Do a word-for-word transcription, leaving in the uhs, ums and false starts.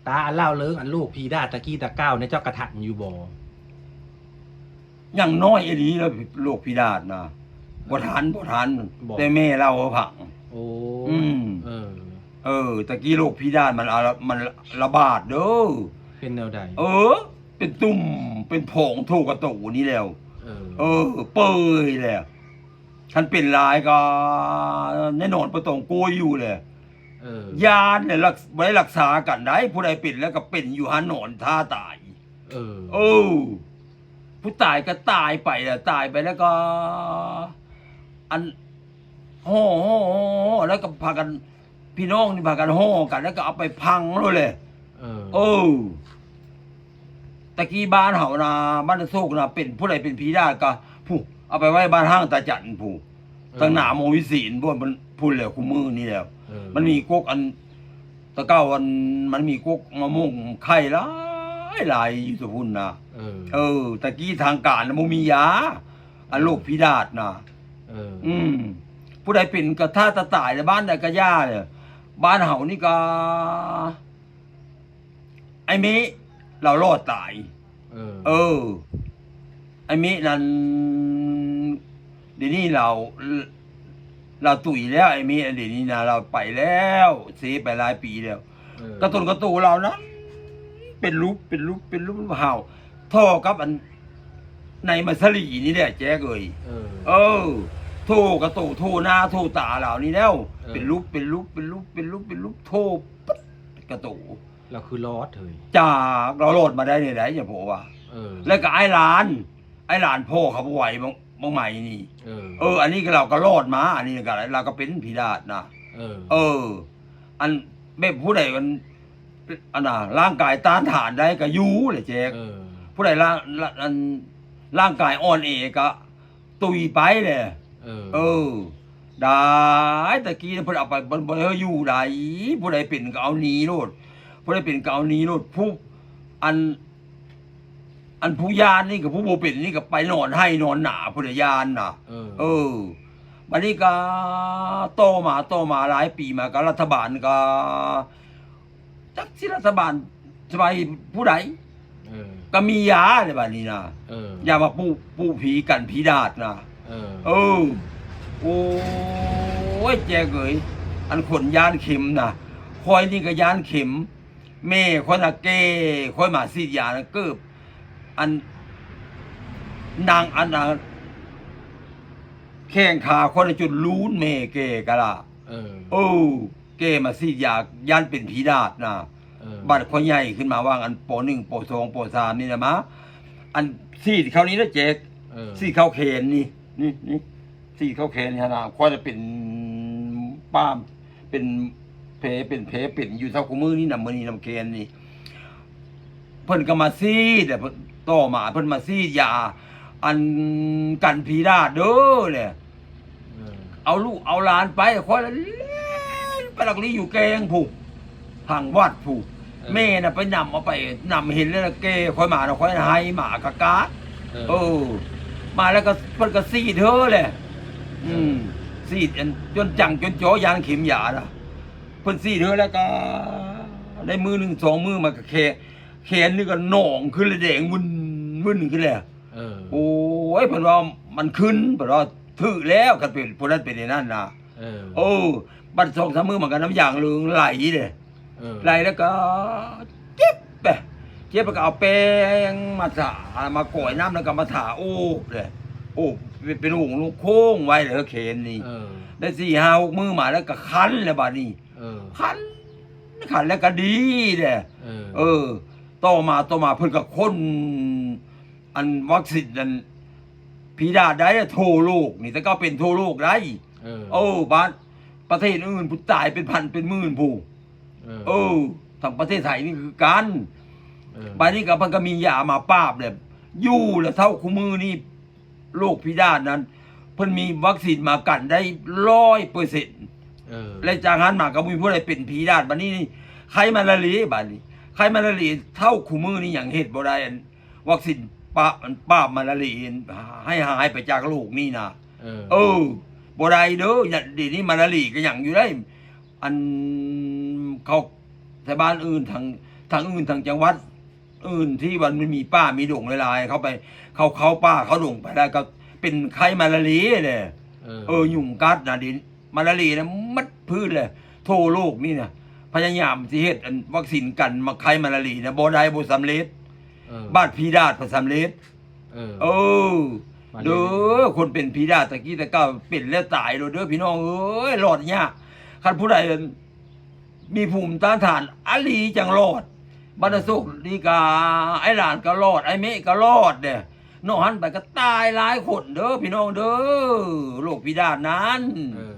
ตาอันเล่าเรื่องอันโรคผีดาดตะกี้ตะก้าวเนี่ยเจ้ากะทันอยู่บ่ ยังน้อยอีหลีแล้วโรคผีดาดนะบ่ทันบ่ทัน บ่ แต่แม่เล่าให้ฟัง โอ้ อืม เออ เออตะกี้โรคผีดาดมันเอามันระบาดเด้อ เป็นแนวใด เออ เป็นตุ่มเป็นผองโทกระโตนี่แล้ว เออ เออ เปยแล้วคันเป็นหลายก็แน่นอนบ่ต้องกลัวอยู่แหละ เออย านเนี่ยรักบ่ได้รักษากันได้ ผู้ใดเป็นแล้วก็เป็นอยู่หานอนท่าตาย เออ เออ ผู้ตายก็ตายไปแล้วตายไปแล้วก็ อันห่อห่อห่อห่อแล้วก็พากัน พี่น้องนี่พากันห่อกัน แล้วก็เอาไปพังเลยเลย เออ เออตะกี้บ้านเฮานะบ้านโศกนะเป็นผู้ใดเป็นผีดาดก็ผู้เอาไปไว้บ้านห้างตาจันผู้ เออ ตั้งหน้าหมอวิสินบ่มันพูดแล้วคู่มือนี่แล้ว เออ มันมีกกอัน ตะเก้าอันมันมีกกมะม่วงไข่หลายหลายอยู่ตะพุนนะ เออ เออตะกี้ทางการนะบ่มียาอันโรคผีดาดนะ เออ อืม ผู้ใดเป็นกระท่าตะตายในบ้านใดกระย่าเนี่ยบ้านเฮานี่ก็ ไอ้เมะเรารอดตาย เออ เออ ไอ้เมะนั้นเดี๋ยวนี้เรา เราตุยแล้วไอ้เมะเดี๋ยวนี้นะเราไปแล้วเสียไปหลายปีแล้ว เออ กระตุนกระตูเรานั้นเป็นรูปเป็นรูปเป็นรูปเห่าท่อกับอัน ในมัสลีนี่แหละแจ๊กเอ้ย เออ เออ โทกระโตโทหน้าโทตาเหล่านี้แล้ว เออ เป็นรูปเป็นรูปเป็นรูปเป็นรูปเป็นรูปโทปั๊ดกระโต เราคือรอดเฮ้ย จากเรารอดมาได้เนี่ยได้อย่าบอกว่า เออ แล้วก็ไอ้หลาน ไอ้หลานพ่อเขาบ่ไหวบางบางใหม่นี่ เออ เออ อันนี้ก็เราก็รอดมา อันนี้ก็เราก็เป็นผีดาดนะ เออ เออ อันแบบผู้ใดมันอันน่ะร่างกายต้านทานได้ก็อยู่เลยแจ๊ก เออ ผู้ใดร่างร่างอันร่างกายอ่อนแอก็ตุยไปเลย เออ เออ ได้ตะกี้เพิ่นเอาไปเพิ่นบ่ให้อยู่ได้ผู้ใดเป็นก็เอาหนีโลดผู้ใดเป็นก็เอาหนีโลดผู้อัน อันผู้ย่านนี่กับผู้บ่เป็นนี่ก็ไปนอนไห้นอนหนาผู้ใดย่านน่ะ เออ เออบัดนี้ก็ต่อมาต่อมาหลายปีมาก็รัฐบาลก็จักสิรัฐบาลสบายผู้ใด เออ ก็มียาเลยบัดนี้นะ เออ ยามาปูปูผีกันผีดาดนะ เออ เออ โอ้ยแจ๊กเอ้ยอันคนย่านเข็มนะคอยนี่ก็ย่านเข็ม แม่คอยน่ะแก่คอยมาฉีดยานะเกิบอันนางอันน่ะแข้งขาคอยน่ะจนลูนแม่แก่กะละ เออ เออแก่มาฉีดยาย่านเป็นผีดาดนะ เออ บัดคอยใหญ่ขึ้นมาว่าอันป.หนึ่ง ป.สอง ป.สาม นี่นะมาอันฉีดเข้านี้นะแจ๊ก เออ ฉีดเข้าแขนนี่นี่นี่ฉีดเข้าแขนนี่นะคอยจะเป็นป้ามเป็นแผลเป็นแผลเป็นอยู่เท่าคู่มือนี่นะมื้อนี้นำแขนนี่ เพิ่นก็มาฉีดอะเพิ่นต่อมาเพิ่นมาฉีดยา อันกันผีดาดเด้อเลย เออ เอาลูกเอาหลานไปคอยละเล่นไปหลักลีอยู่แกงผู้ทางวัดผู้ เออ แม่น่ะไปนำเอาไปนำเห็นแล้วนะแกคอยมานะคอยให้หมากะกาด เออ เออ มาแล้วก็เพิ่นก็ฉีดเธอแหละอืมฉีดอันจนจังจนจ่อยานเข็มยาละเพิ่นฉีดเธอแล้วก็ได้มือหนึ่งสองมือมาก็แค่แขนนี่ก็หนองขึ้นเลยแดงมึนมึนขึ้นเลย เออ โอ้ยเพิ่นว่ามันขึ้นเพิ่นว่าถือแล้วกันเป็นผู้นั้นเป็นอย่างนั้นนะ เออ โอ้บัดสองสามมือมันก็น้ำยางเหลืองไหลเลย เออ ไหลแล้วก็เจ็บไปเจ็บแล้วก็เอาแป้งมาทามาก่อยน้ำแล้วก็มาทาโอบเลยโอบเป็นหงลูกโค้งไว้เลยเขนนี่ เออ ได้สี่ห้าหกมือมาแล้วก็คันแล้วบาดนี้ เออ คันคันแล้วก็ดีเลย เออ เออ ต่อมาต่อมาเพิ่นก็ค้นอันวัคซีนอันผีดาดได้ทั่วโลกนี่แต่ก็เป็นทั่วโลกได้ เออ เออบ้านประเทศอื่นผู้ตายเป็นพันเป็นหมื่นผู้ เออ เออทางประเทศไทยนี่คือกัน เออ บาดนี้ก็มันก็มียามาปราบเลยอยู่แล้วเท่าคู่มือนี่โรคผีดาดนั้น เพิ่นมีวัคซีนมากันได้ร้อยเปอร์เซ็นต์ เออ และจากนั้นมาก็มีผู้ใดเป็นผีดาดบาดนี้นี่ไข้มาลาเรียบาดนี้ไข้มาลาเรียเท่าคู่มือนี่ยังเฮ็ดบ่ได้อันวัคซีนปราบมันปราบมาลาเรียให้หายไปจากโรคนี่นะ เออ เออบ่ได้เด้อเนี่ยเดี๋ยวนี้มาลาเรียก็ยังอยู่ได้ อันเขาชาวบ้านอื่นทาง ทางอื่น ทางจังหวัดอื่นที่มันมีป่ามีดงหลายๆ เข้าไป เขาเข้าป่าเข้าดงไปแล้วก็เป็นไข้มาลาเรียเลย เออ เออ ยุงกัดนะดิ มาลาเรียนะหมดพื้นเลย ทั่วโลกนี่นะ พยายามสิเฮ็ดอันวัคซีนกันมาไข้มาลาเรียนะ บ่ได้ บ่สำเร็จ เออ บาดผีดาดบ่สำเร็จ เออ เออ มาเรียน เด้อ คนเป็นผีดาดตะกี้ตะเก่าเป็นแล้วตายโลดเด้อพี่น้องเอ้ย รอดยาก คันผู้ใดมีภูมิต้านทาน อลีจั่งรอด บรรณโสกดีกา ไอ้หลานก็รอด ไอ้เมฆก็รอดเด้อ นอกหั้นไปก็ตายหลายคนเด้อพี่น้องเด้อ โรคผีดาดนั้น เออ